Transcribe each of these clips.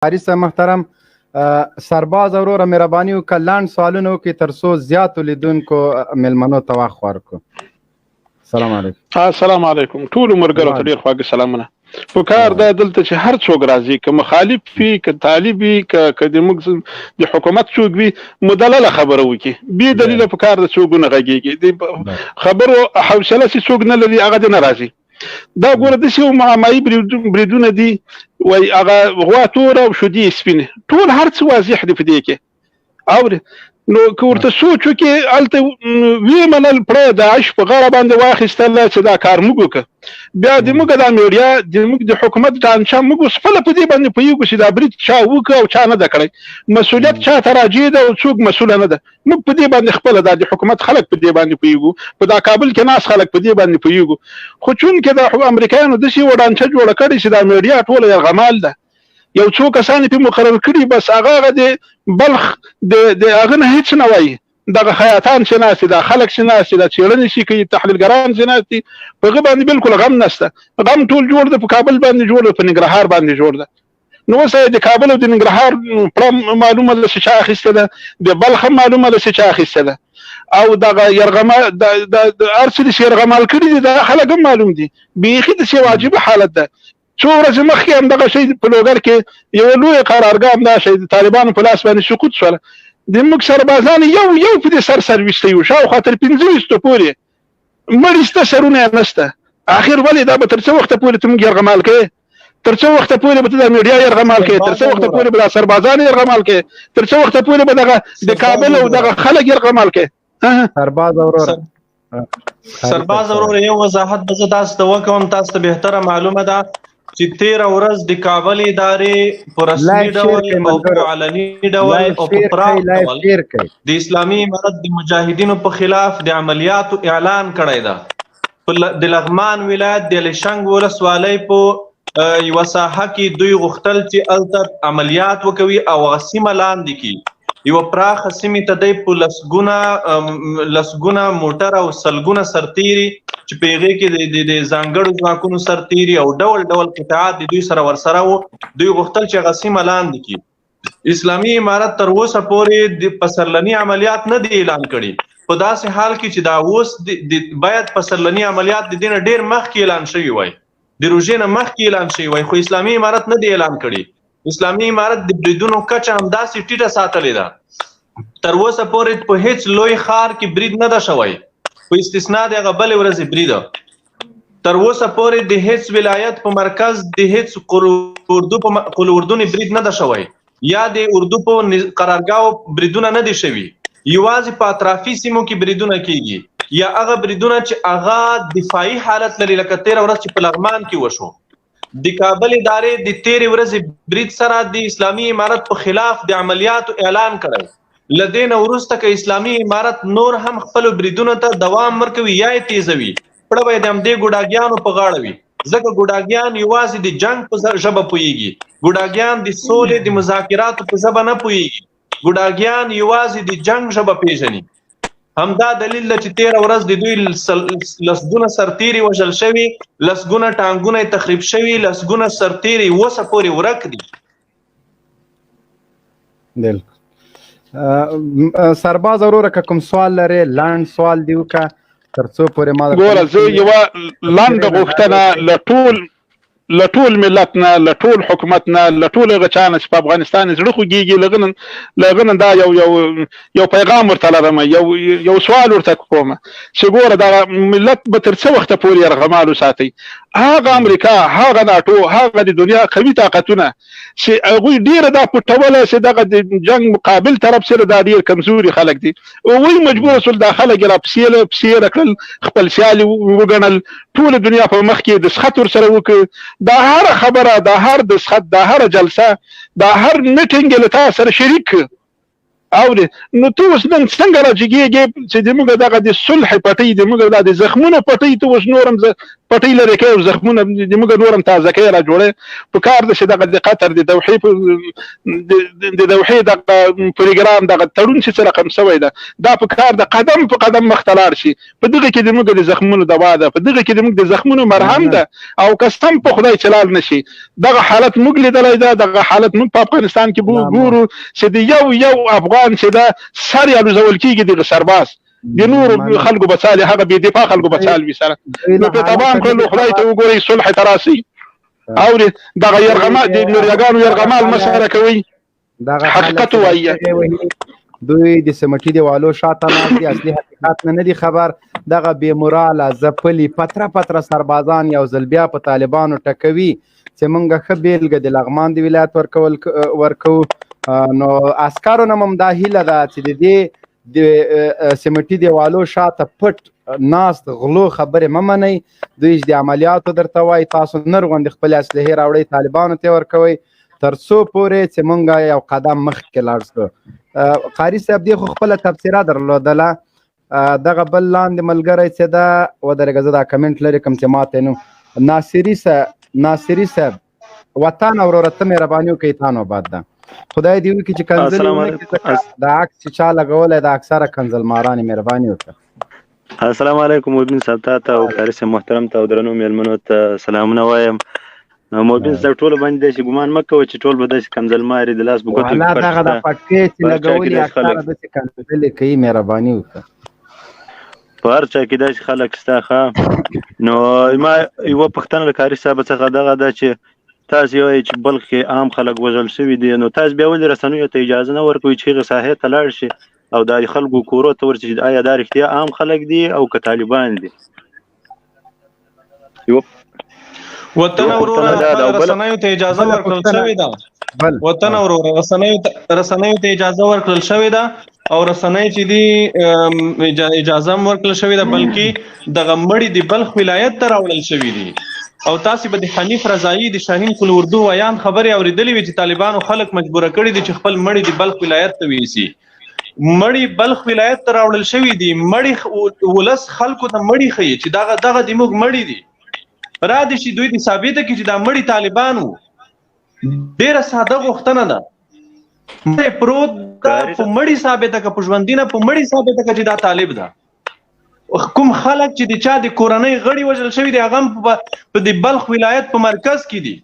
قاري صاحب محترم، سرباز وروره، مهرباني وکړه، لنډ سوالونه وکړي تر څو زیاتو لیدونکو میلمنو ته وخت ورکړو. سلام علیکم. السلام علیکم، ټول مرګرو ته ډیر خواږه سلامونه. په کار ده دلته چې هر څوک راځي، که مخالف وي، که طالب وي، که د موږ د حکومت څوک وي، مدلله خبره وکړي. بې دلیله په کار ده څوک نه غږیږي. د خبرو حوصله چې څوک نه لري، هغه دې نه راځي. دا ګوره، داسې یو معمایي بریدونه دي، وای هغه غوا توره او شودې سپینې، ټول هر څه واضح دي په دې کې. اورې؟ نو که ورته سوچ وکړي، هلته ویې منل، پړه داعش په غاړه باندې واخیستله چې دا کار موږ وکړه. بیا د موږ دا میډیا، د موږ د حکومت ډانچه، موږ اوس خپله په دې باندې پوهېږو چې دا برید چا وکړ او چا نه ده کړی، مسؤلیت چا ته راجع ده او څوک مسؤله نه ده. موږ په دې باندې خپله، دا د حکومت خلک په دې باندې پوهېږو، په دا کابل کې ناست خلک په دې باندې پوهېږو. خو چونکې د امریکایانو داسې یوه ډانچه جوړه کړې چې دا میډیا ټوله یرغمال ده، یو څو کسان یې پرې مقرر کړي، بس هغه هغه د بلخ د هغه نه هېڅ نه وایي. دغه خیاطان چې ناست دي، دا خلک چې ناست دي، دا څېړنې چې کوي، تحلیلګران چې ناست دي، په هغه باندې بالکل غم نشته. غم ټول جوړ دی، په کابل باندې جوړ دی، په ننګرهار باندې جوړ دی. نو اوس د کابل او د ننګرهار پړه معلومه ده چې چا اخیستې ده، د بلخ هم معلومه ده چې چا اخیستې ده، او دغه یرغمال د هر څه چې یرغمال کړي دي، دا خلک هم معلوم دي. بیخي داسې یو عجیبه حالت ده. څو ورځې مخکې هم دغه شی په لوګر کې یو لوی قرارګاه هم دا شی د طالبانو په لاس باندې سقوط شوله. د موږ سربازان یو یو په دې سر سر ویستی وو، شاوخوا تر 25 پورې مړي شته، سرونه یې نشته. اخر ولې دا به تر څه وخته پورې ته موږ یرغمال کوې؟ تر څه وخته پورې به ته د میډیا یرغمال کوې؟ تر څه وخته پورې به دا سربازان یرغمال کوې؟ تر څه وخته پورې به دغه د کابل او دغه خلک یرغمال کوې؟ سرباز وروره، سرباز وروره، یو وضاحت به زه تاسو ته وکوم. تاسو ته بهتره معلومه ده چې تیره ورځ د کابل ادارې په رسمي ډول او په علني ډول او په پراخ ډول د اسلامي امارت د مجاهدینو په خلاف د عملیاتو اعلان کړی ده. د لغمان ولایت د لشنګ ولسوالۍ په یوه ساحه کې دوی غوښتل چې هلته عملیات وکوي او هغه سیمه لاندې کړي. یوه پراخه سیمې ته دی په لسګونه لسګونه موټر او سلګونه سرتیري چې په هغې کې د ځانګړو ځواکونو سرتیري او ډول ډول قطعات د دوی سره ورسره وو، دوی غوښتل چې هغه سیمه لاندې کړي. اسلامي امارت تر اوسه پورې د پسرلني عملیات نه دي اعلان کړي، په داسې حال کې چې دا اوس باید پسرلني عملیات د دې نه ډېر مخکې اعلان شوي وای، د روژې نه مخکې اعلان شوي وای، خو اسلامي امارت نه دي اعلان کړي. اسلامي امارت د بریدونو کچه همداسې ټیټه ساتلې ده. تر اوسه پورې په هیڅ لوی ښار کې برید نه ده شوی، په استثنا د هغه بلې ورځې برید. تر اوسه پورې د هیڅ ولایت په مرکز د هیڅ قول اردو په قول اردو نه برید نه ده شوی یا د اردو په قرارګاو بریدونه نه دي شوي. یوازې په اطرافي سیمو کې بریدونه کیږي یا هغه بریدونه چې هغه دفاعي حالت لري، لکه تیره ورځ چې په لغمان کې وشو. د کابل ادارې د تیرې ورځې برید سره د اسلامي امارت په خلاف د عملیاتو اعلان کړی. له دې نه وروسته که اسلامي امارت نور هم خپلو بریدونو ته دوام ورکوي یا یې تیزوي، پړه به یې د همدې ګوډاګیانو په غاړه وي، ځکه ګوډاګیان یوازې د جنګ په ژبه پوهیږي، ګوډاګیان د سولې د مذاکراتو په ژبه نه پوهیږي، ګوډاګیان یوازې د جنګ ژبه پیژني. همدا دلیل ده چې تیره ورځ د دوی لسګونه سرتیري وژل شوي، لسګونه ټانګونه یې تخریب شوي، لسګونه سرتیري اوسه پورې ورک دي. بالکل. سرباز وروره، که کوم سوال لرې، لنډ سوال دی وکړه تر څو پورې ما ګوره، زه یوه لنډه غوښتنه له ټول ملت نه، له ټول حکومت نه، له ټول هغه چا نه چې په افغانستان زړه خوږیږي، له هغه نه دا یو یو یو پیغام ورته لرم، یو یو سوال ورته کوم چې ګوره، دا ملت به تر څه وخته پورې یرغمال وساتئ؟ هغه امریکا، هغه ناټو، هغه د دنیا قوي طاقتونه چې هغوی ډیره دا پټوله چې دغه د جنگ مقابل طرف سره دا ډیر کمزوري خلک دي، هغوی مجبور شول دا خلک را پسې کړل، خپل سیال وګڼل، ټول دنیا په مخ کې دستخط ورسره وکړ. دا هر خبره، دا هر دستخط، دا هر جلسه، دا هر میټینګ له تا سره شریک. اوري، نو ته اوس نن څنګه راجګېږې چې د موږ دغه د صلح پټۍ، د موږ د زخمونو پټۍ، ته اوس نورم پټۍ لرې کوې او زخمونه د موږ نورم تازه کوې را جوړې؟ په کار ده چې دغه د قطر د دوحې د دوحې دغه پروګرام، دغه تړون چې څه رقم سوی ده، دا په کار ده قدم په قدم مخته لاړ شي. په دغه کې د موږ د زخمونو دوا ده، په دغه کې د موږ د زخمونو مرهم ده، او قسم په خدای چې لاړ نه شي. دغه حالت موږ لیدلی ده، دغه حالت موږ په افغانستان کې ګورو چې د یو یو افغان چې ده سر یې الوزول کېږي، دغه سرباز د نورو خلکو بچالي، هغه بې دفاع خلکو بچال وي سره. نو په تبام کړلو، خدای ته وګورئ، صلح ته راسئ. اوري، دغه یرغمال د نوریاګانو یرغمال مه سره کوئ، دغه حقیقت وایي. دوی د سمټي دیوالو شاته ناست دي، اصلي حقیقت نه دي خبر. دغه بې موراله ځپلي پتره پتره سربازان یو ځل بیا په طالبانو ټکوي چې مونږ ښه بېلګه د لغمان د ولایت ورکوو. نو عسکرو نه هم دا هیله ده چې د دې د سمټي دیوالو شاته پټ ناست غلو خبرې مه منئ. دوی چې د عملیاتو درته وایي، تاسو نر غوندې خپلې اسلحې راوړئ، طالبانو ته ورکوئ، تر څو پورې چې مونږ یو قدم مخکې لاړ شو. قاري صاحب دې خو خپله تبصره درلودله. دغه بل لاندې ملګری چې ده، ودرېږه، زه دا کمنټ لرې کوم چې ماته نو ناصري صاحب، ناصري صاحب وطن وروره ته مهرباني وکړئ، تا نوبت ده. خدای دې وکړي چې کنځلې ونه کړي، ځکه دا عکس چې چا لګولی دا اکثره کنځل ماران. مهرباني وکړه. السلام علیکم مبین صاحب، تا ته او قاري صاحب محترم ته او درنو میلمنو ته سلامونه وایم. مبین صاحب، ټول باندې داسې ګمان مه کوه چې ټول به داسې کنځل ماري د لاس په ګوتو کې. دغه د پټکې چې لګولي اکثره داسې کنځلې کوي. مهرباني وکړه. په هر چا کې داسې خلک شته. ښه، نو ما یوه پوښتنه له قاري صاحب څخه دغه ده چې تاسو وایئ چې بلخ کې عام خلک وژل شوي دي، نو تاسو بیا ولې رسنیو ته اجازه نه ورکوئ چې هغې ساحې ته لاړ شي او د خلکو کورو ته ورشي چې آیا دا رښتیا عام خلک دي او که طالبان دي؟ یو وطن وروره، رسنیو ته اجازه ورکړل شوې ده. وطن وروره، رسنیو ته اجازه ورکړل شوې ده او رسنۍ چې دي اجازه هم ورکړل شوې ده، بلکې دغه مړي د بلخ ولایت ته راوړل شوي دي. او تاسو به د حنیف رضایي، د شاهین قل اردو ویاند خبرې اورېدلې وي چې طالبانو خلک مجبوره کړي دي چې خپل مړي د بلخ ولایت ته ویسي. مړي بلخ ولایت ته راوړل شوي دي. مړي ولس خلکو ته مړي ښيي چې دغه دغه د موږ مړي دي. را دي شي، دوی دې ثابته کړي چې دا مړي طالبان وو. ډیره ساده غوښتنه ده. مړی پروت ده، په مړي ثابته که، په ژوندي نه، په مړي ثابته که چې دا طالب ده. کوم خلک چې د چا د کورنۍ غړي وژل شوي دي، هغه هم په د بلخ ولایت په مرکز کې دي،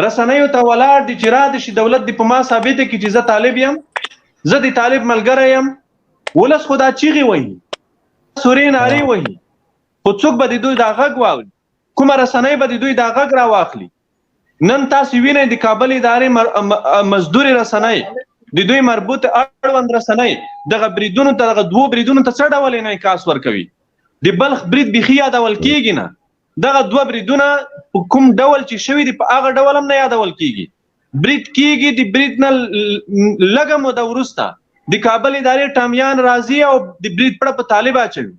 رسنیو ته ولاړ دي چې را دي شي، دولت دې په ما ثابته کړي چې زه طالب یم، زه د طالب ملګری یم. ولس خو دا چیغې وهي، سورې نارې وهي، خو څوک به د دوی دا غږ واوري؟ کومه رسنۍ به د دوی دا غږ راواخلي؟ نن تاسو وینئ د کابل ادارې مزدورې رسنۍ، د دوی مربوط اړوند رسنۍ دغه بریدونو ته، دغه دوو بریدونو ته څه ډول انعکاس ورکوي؟ د بلخ برید بیخي یادول کیږي نه. دغه دوه بریدونه په کوم ډول چې شوي دي، په هغه ډول هم نه یادول کیږي. برید کیږي، د برید نه لږه موده وروسته د کابل ادارې ټامیان راځي او د برید پړه په طالب اچوي.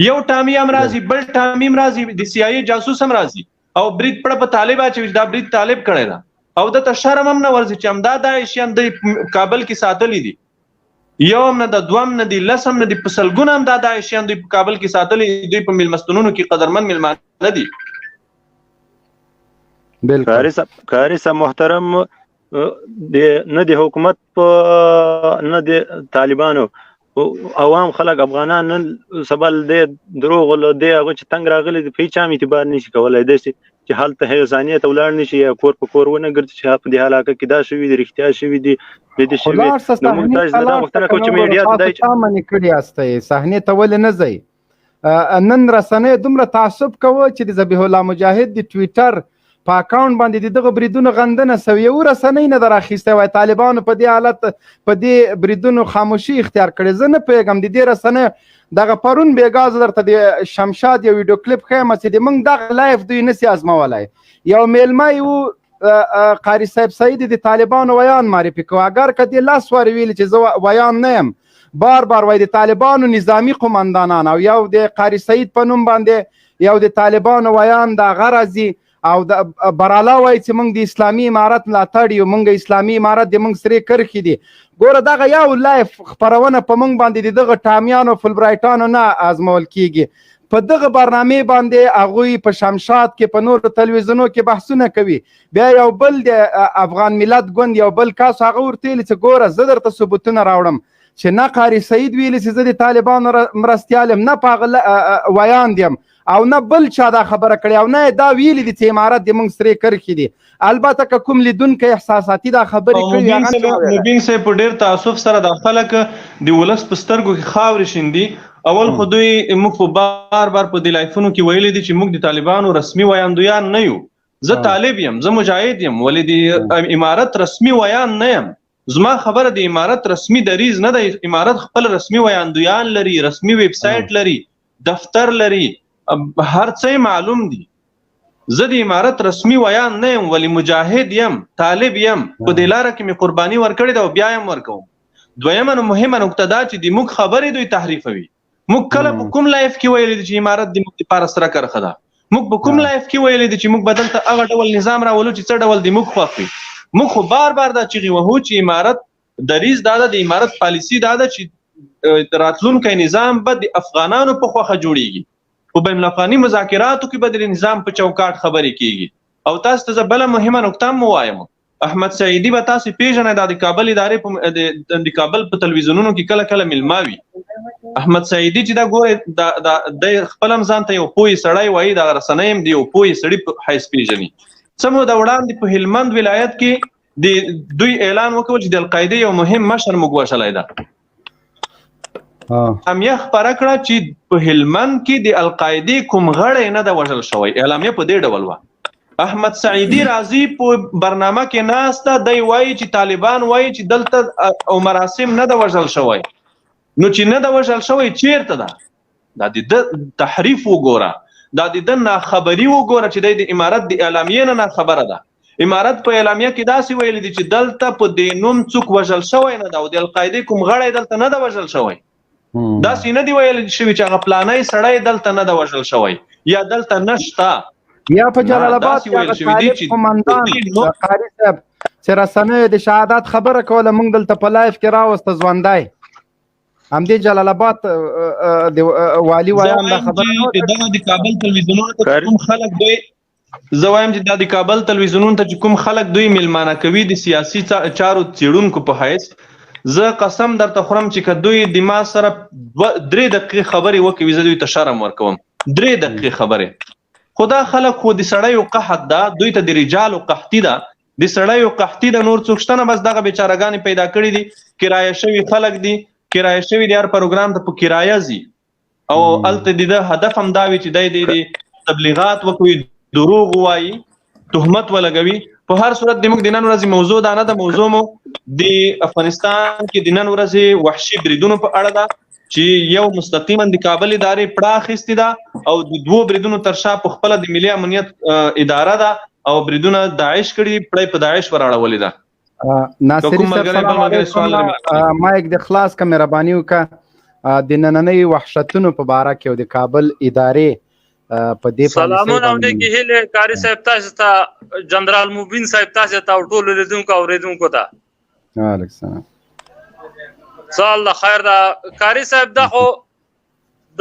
یو ټامي هم راځي، بل ټامي هم راځي، د سي آی ای جاسوس هم راځي او برید پړه په طالب اچوي چې دا برید طالب کړی ده. او ده ته شرم هم نه ورځي چې همدا داعشیان دی کابل کې ساتلي دي. یو هم نه ده، دوه هم نه دي، لس هم نه دي، په سلګونه هم دا داعشیان دوی په کابل کې ساتلي، دوی په میلمستونونو کې قدرمن میلمانه دي. بالکل. قاري صاحب محترم، د نه د حکومت په نه د طالبانو، عوام خلک افغانان نن سبا له دې دروغو، له دې هغه چې تنګ راغلي دي، په هیچا هم اعتبار نشي کولای. داسې چې هلته هغې ثانیې ته ولاړ نشي یا کور په کور ونه ګرځي چې په دې علاقه کې دا شوي دي، رښتیا شوي دي، نه دي شوي. نو موږ تاسو نه دا غوښتنه کوو چې میډیا ته دا منې کړي یاستئ، صحنې ته ولې نه ځئ؟ نن رسنۍ دومره تعصب کوه چې د ذبیح الله مجاهد د ټویټر په اکاونټ باندې د دغه بریدونو غندنه سوې، یو رسنۍ نه ده راخیستی. وای طالبانو په دې حالت په دې بریدونو خاموشي اختیار کړې. زه نه پوهېږم د دې رسنۍ دغه پرون بېګا زه درته د شمشاد یو ویډیو کلیپ ښیم چې د موږ دغه لایف دوی نسي ازمولی. یو میلمه یې و، قاري صاحب سعید د طالبانو ویان معرفي کوه، اګر که دې لس وارې ویلي چې زه ویان نه یم، بار بار وایي د طالبانو نظامي قومندانان، او یو د قاري سعید په نوم باندې یو د طالبانو ویان د هغه راځي او د برالا وایي چې موږ د اسلامي امارت ملاتړ یو، موږ اسلامي امارت د موږ سرې کرښې دي. ګوره دغه یو live خپرونه په موږ باندې د دغه ټامیانو فلبرایټانو نه ازمول کیږي. په دغه برنامه باندې هغوی په شمشاد کې په نورو تلویزیونو کې بحثونه کوي. بیا یو بل د افغان ملت ګوند یو بل کس هغه ورته ویلي چې ګوره زه درته ثبوتونه راوړم چې نه قاري سعید ویلي چې زه د طالبانو مرستیال یم، نه په هغه ویاند یم، او نه بل چا دا خبره کړې، او نه یې دا ویلي دي چې امارت د موږ سرې کرښې دي. البته که کوم لیدونکی احساساتي دا خبرې کړي، هغه مبین صاحب په ډېر تاسف سره دا خلک د ولس په سترګو کې خاورې شیندي. اول خو دوی موږ په بار بار په دې لایفونو کې ویلي دي چې موږ د طالبانو رسمي ویاندویان نه یو. زه طالب یم، زه مجاهد یم، ولې د امارت رسمي ویاند نه یم. زما خبره د امارت رسمي دریځ نه دی. امارت خپل رسمي ویاندویان لري، رسمي ویب سایټ لري، دفتر لري، هر څه معلوم دي. زه د امارت رسمي ویاند نه یم، ولې مجاهد یم، طالب یم، په دې لاره کې مې قرباني ورکړې ده او بیا یم ورکوم. دویمه نو مهمه نکته دا چې د موږ خبرې دوی تحریفوي. موږ کله په کوم live کې ویلي دي چې امارت د موږ لپاره سره کرښه ده؟ موږ په کوم live کې ویلي دي چې موږ به دلته هغه ډول نظام راولو چې څه ډول د موږ خوښ وي؟ موږ خو بار بار دا چیغې وهو چې امارت دریځ دا ده، د امارت پالیسي دا ده چې راتلونکی نظام به د افغانانو په خوښه جوړیږي، په بین الافغاني مذاکراتو کې به د نظام په چوکاټ خبرې کیږي. او تاسو ته زه بله مهمه نکته هم ووایم، احمد سعیدي به تاسو پیژنئ، دا د کابل ادارې په د کابل په تلویزیونونو کې کله کله میلمه وي. احمد سعیدي چې دا ګوره دا د خپل هم ځان ته یو پوه سړی وایي، دا رسنۍ هم د یو پوه سړي په حیث پیژني. څه موده وړاندې په هلمند ولایت کې د دوی اعلان وکړ چې د القاعده یو مهم مشر موږ وژلی ده. اعلامیه خپره کړه چې په هلمند کې د القاعدې کوم غړی نه ده وژل شوی. اعلامیه په دې ډول وه. احمد سعیدي راځي په برنامه کې ناسته دی، وایي چې طالبان وایي چې دلته او مراسم نه ده وژل شوی. نو چې نه ده وژل شوی چیرته ده؟ دا د تحریف وګوره، دا د ده ناخبري وګوره چې دی د امارت د اعلامیې نه ناخبره ده. امارت په اعلامیه کې داسې ویلي دي چې دلته په دې نوم څوک وژل شوی نه ده او د القاعدې کوم غړی دلته نه ده وژل شوی. داسې نه دی ویل شوي چې هغه پلانی سړی دلته نه ده وژل شوی یا دلته نشته. یا په جلال آباد کې هغه طالب قومندان قاري صاحب چې رسنیو د شهادت خبره کوله، موږ دلته په live کې راوسته ژوندی همدې جلال آباد د والي ویاند دا خبره دغه د کابل تلویزیونونو ته کوم خلک دوی، زه وایم چې دا د کابل تلویزیونونو ته چې کوم خلک دوی میلمانه کوي د سیاسي چارو څېړونکو په حیث، زه قسم درته خورم چې که دوی د ما سره 2-3 دقیقې خبرې وکوي زه دوی ته شرم ورکوم. 3 دقیقې خبرې. خو دا خلک خو د سړیو قحط ده، دوی ته د رجالو قحطي ده، د سړیو قحطي ده، نور څوک شته نه، بس دغه بیچارهګانې پیدا کړي دي، کرایه شوي خلک دي، کرایه شوي دي، هر پروګرام ته په کرایه ځي. او هلته د ده هدف هم دا وي چې دی دې تبلیغات وکړي، دروغ ووایي، تهمت ولګوي. په هر صورت د موږ د نن ورځې موضوع دا نه ده، موضوع مو د افغانستان کې د نن ورځې وحشي بریدونو په اړه ده چې یو مستقیما د کابل ادارې پړه اخیستې ده او د 2 بریدونو تر شا په خپله د ملي امنیت اداره ده او بریدونه داعش کړي، پړه په داعش وراړولې ده. ناصري صاحب سلام علیکم، مایک د خلاص که مهرباني وکړه. د نننۍ وحشتونو په باره کې او د کابل ادارې په دې سلامونه او نیکې هیلې قاري صاحب تاسو ته، جنرال مبین صاحب تاسو ته او ټولو لیدونکو او اورېدونکو ته. وعلیکم السلام. سوال د خیر ده قاري صاحب، دا خو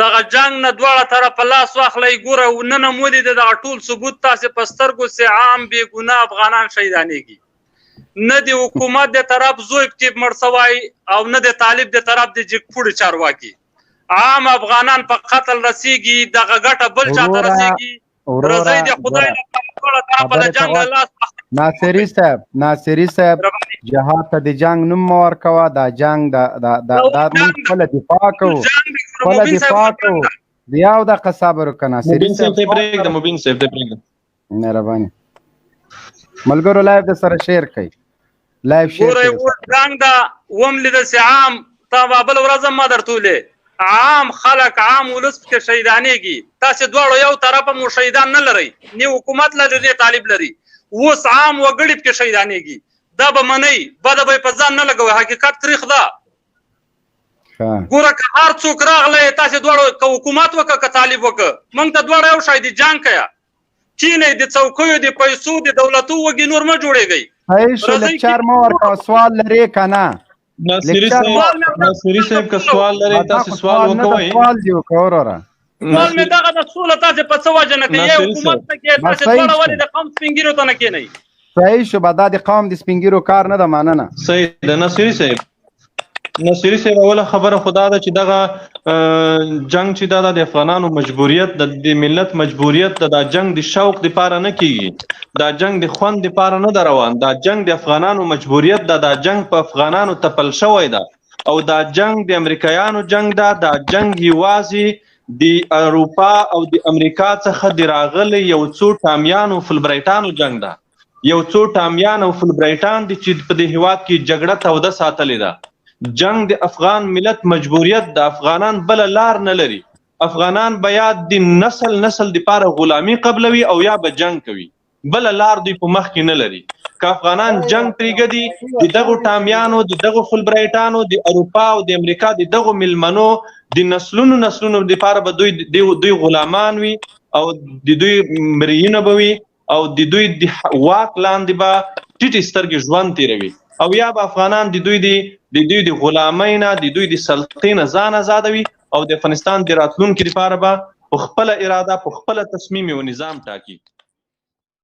دغه جنګ نه دواړه طرفه لاس واخلئ. ګوره نن هم ولیده دغه ټول ثبوت تاسې په سترګو سي عام بې ګناه افغانان شهیدانېږي. نه د حکومت د طرف زوی پکې مړ سوی او نه د طالب د طرف د جګپوړي چارواکي. عام افغانان په قتل رسیږي، دغه ګټه بل چاته رسیږي. رضای د خدای لپاره دواړه طرفه د جنګ له لاس واخلئ. ناصري صاحب، ناصري صاحب، جهاد ته د جنګ نوم مه ورکوه. دا جنګ دا دا دا دا موږ خپله دفاع کوو، خپله دفاع کوو. یو دقیقه صبر وکړه ناصري مبین صاحب ته پرېږده، مبین صاحب ته پرېږده. مهرباني ملګرو live د سره share کړئ، live share ګورئ. اوس جنګ ده وم لیده چې عام تا به بله ورځ هم ما درته ویلې، عام خلک عام ولس پکې شهیدانېږي. تاسې دواړو یو طرفه مو شهیدان نه لرئ، نه حکومت لري نه طالب لري. اوس عام وګړي پکې شهیدانېږي. دا به منئ، بده به یې په ځان نه لګوئ، حقیقت تریخ ده. ګوره که هر څوک راغلی تاسې دواړو که حکومت وکړه که طالب وکړه، موږ ته دواړه یو شی دي، جنګ کوه. کینئ، د څوکیو، د پیسو، د دولتو وږي نور مه جوړېږئ. صحیح شو. راځئ لیکچر مه ورکوه، سوال لرې که نه؟ ناصری صاحب، ناصری صاحب که سوال لري دا تاسو خو سوال سوال نه ده، وکوئ. سوال دی وکړه وروره. سوال مې دغه د سوله تاسو په څه وجه نه کوي؟ ناصري حکومت صاحب. نه کې بس تاسو صحیح دواړه شو. ولې د قوم سپینګیرو ته نه کینئ؟ صحیح شو به، دا د قوم د سپینګیرو کار نه ده. مننه. صحیح ده ناصری صاحب. نصیری صاحب، اوله خبره خدا ده چې دغه جنگ چې دا د افغانانو مجبوریت د د ملت مجبوریت ده. دا جنگ د شوق د پاره نه کیږي، دا جنگ د خوند د پاره نه ده روان، دا جنگ د افغانانو مجبوریت ده. دا جنگ په افغانانو تپل شوی ده او دا جنگ د امریکایانو جنگ ده. دا جنگ یوازې د اروپا او د امریکا څخه د راغلي یو څو ټامیانو فلبرایټانو جنگ ده. یو څو ټامیان او فلبرایټان دي چې په دې هیواد کې جګړه توده ساتلې ده. جنگ د افغان ملت مجبوریت د افغانان بل لار نه لري. افغانان بیا د نسل نسل د پاره غلامی قبلوي او یا به جنگ کوي، بل لار دوی په مخ کې نه لري. که افغانان جنگ پرېږدي، د دغو ټامیانو، د دغو فلبرایټانو، د اروپا او د امریکا د دغو میلمنو د نسلونو نسلونو لپاره به دوی غلامان وي او د دوی مریینه به وي او د دوی د واک لاندې به ټیټې سترګې ژوند تیروي، او یا به افغانان د دوی د غلامۍ نه، د دوی د سلطې نه ځان ازادوي او د افغانستان د راتلونکي لپاره به په خپله اراده، په خپله تصمیم یو نظام ټاکي.